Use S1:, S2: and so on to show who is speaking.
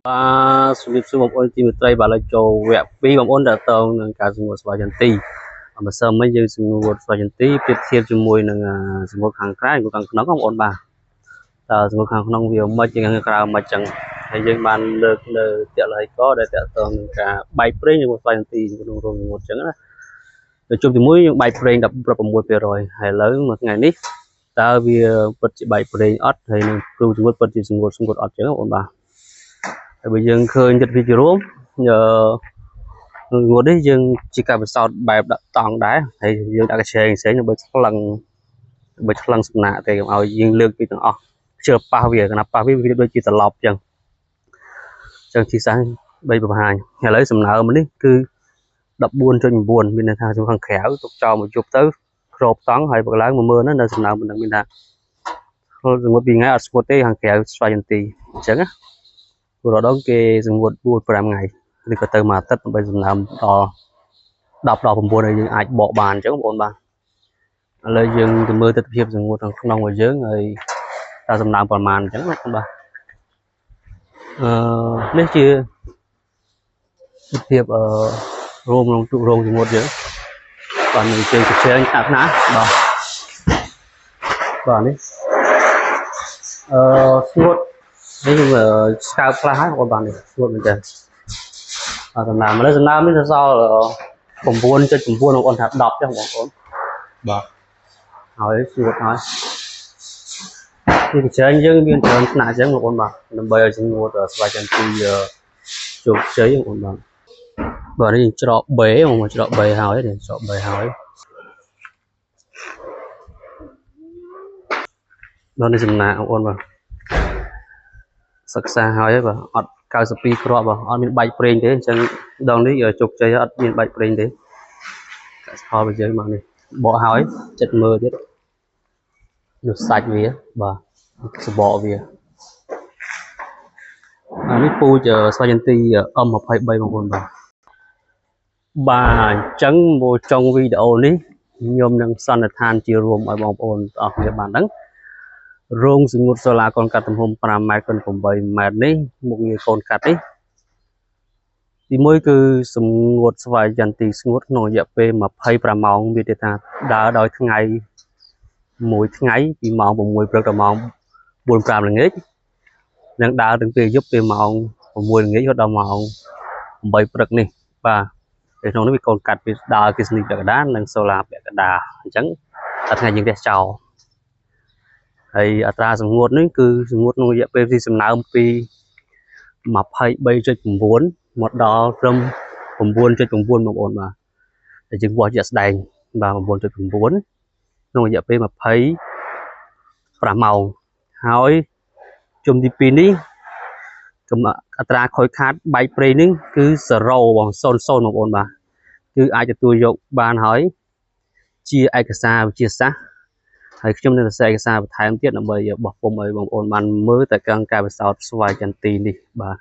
S1: បាទជំរាបសួរបងប្អូនទីមេត្រីបាទឥឡូវចូលវគ្គ2បងប្អូនតើតងនឹងការសម្ងួតស្វាយចន្ទីម្សិលមិញយើងសម្ងួតស្វាយចន្ទីប្រៀបធៀបជាមួយនឹងសម្ងួតខាងក្រៅនិងខាងក្នុងបងប្អូនបាទតើសម្ងួតខាងក្នុងវាមិនជាងខាងក្រៅមិនចឹងហើយយើងបានលើកនៅតលហិកដែលតកតងនឹងការបែកប្រេងជាមួយស្វាយចន្ទីក្នុងរោងសម្ងួតចឹងណាទៅជុំជាមួយយើងបែកប្រេង16%ហើយឥឡូវមួយថ្ងៃនេះតើវាពិតជាបែកប្រេងអត់ហើយនឹងគ្រូសម្ងួតពិតជាសម្ងួតសម្ងួតអត់ចឹងបងប្អូនបាទហើយបើយើងឃើញទិដ្ឋភាពជារួមអឺងួតនេះយើងជាការពិសោធន៍បែបដាក់តង់ដែរហើយយើងដាក់កញ្ឆេងផ្សេងដើម្បីថ្លឹងដើម្បីថ្លឹងសំណាក់ទេកុំឲ្យយើងលើកពីទាំងអស់ជឿប៉ះវាកណាប៉ះវាវាដូចជាត្រឡប់ចឹងចឹងទីសាស្ត្របីបង្ហាញឥឡូវសំណើមនេះគឺ 14.9 មានន័យថាខាងក្រៅទុកចោលមួយយប់ទៅគ្របតង់ហើយបើឡើង10000ហ្នឹងនៅសំណើមមិនដឹងមានថាសមុទ្រពីថ្ងៃអត់ស្ងួតទេខាងក្រៅស្វ័យចន្ទីអញ្ចឹងណាព្រោះរដងគេសង្ងួត4 5ថ្ងៃឬក៏ទៅមួយអាទិត្យដើម្បីសំណើមដល់10ដល់9ឲ្យយើងអាចបកបានអញ្ចឹងបងប្អូនបាទឥឡូវយើងទៅមើលទិដ្ឋភាពសង្ងួតខាងក្នុងរបស់យើងហើយតើសំណើមប្រមាណអញ្ចឹងណាបាទអឺនេះជាទិដ្ឋភាពអឺរួមក្នុងទូរោងសង្ងួតយើងបាទនឹងជើងកញ្ជើងថ្នាក់ថ្នាក់បាទបាទនេះអឺស្ងួតនេះខ្ញុំស្កើបខ្លះហើយបងប្អូនបាទនេះស្ងួតមែនតើបាទសំណើមឥឡូវសំណើមនេះសល់9.9បងប្អូនថា10ចុះបងប្អូន
S2: បាទ
S1: ហើយស្ងួតហើយនេះកញ្ជើងយើងមានច្រើនថ្នាក់អញ្ចឹងបងប្អូនបាទដើម្បីឲ្យស្ងួតស្វាយចន្ទីជោគជ័យបងប្អូនបាទបាទនេះច្រក B បងប្អូនច្រក B ហើយនេះច្រក B ហើយដល់នេះសំណាក់បងប្អូនបាទសិក្សាហើយបាទអត់92គ្រាប់បាទអត់មានបែកប្រេងទេអញ្ចឹងដងនេះជោគជ័យអត់មានបែកប្រេងទេកសិផលរបស់យើងបាទនេះបកហើយចិត្តមើលទៀតនោះសាច់វាបាទសបកវាអានេះពូជស្វាយចន្ទី M23 បងប្អូនបាទបាទអញ្ចឹងមកចុងវីដេអូនេះខ្ញុំនឹងសន្និដ្ឋានជារួមឲ្យបងប្អូនទាំងអស់គ្នាបានដឹងរោងសង្ងួតសូឡាកូនកាត់ទំហំ5ម៉ែត្រគុណ8ម៉ែត្រនេះមុខងារកូនកាត់នេះទី1គឺសង្ងួតស្វាយចន្ទីស្ងួតក្នុងរយៈពេល25ម៉ោងមានន័យថាដើរដោយថ្ងៃមួយថ្ងៃពីម៉ោង6ព្រឹកដល់ម៉ោង4 5ល្ងាចនិងដើរទាំងពេលយប់ពីម៉ោង6ល្ងាចរហូតដល់ម៉ោង8ព្រឹកនេះបាទនៅក្នុងនេះវាកូនកាត់វាដើរអគ្គិសនីពាក់កណ្ដាលនិងសូឡាពាក់កណ្ដាលអញ្ចឹងដល់ថ្ងៃយើងទះចោលហើយអត្រាសង្ងួតនេះគឺសង្ងួតក្នុងរយៈពេលទីសំណើមពី 23.9 មកដល់ត្រឹម 9.9 បងប្អូនបាទតែយើងវាស់ជាក់ស្ដែងបាទ 9.9 ក្នុងរយៈពេល25ម៉ោងហើយជុំទី2នេះអត្រាខូចខាតបែកប្រេងនេះគឺ0បង00បងប្អូនបាទគឺអាចទទួលយកបានហើយជាឯកសារវិទ្យាសាស្ត្រហើយខ្ញុំនឹងសរសេរឯកសារបន្ថែមទៀតដើម្បីបោះពុំឲ្យបងប្អូនបានមើលតែការពិសោធន៍ស្វាយចន្ទីនេះបាទ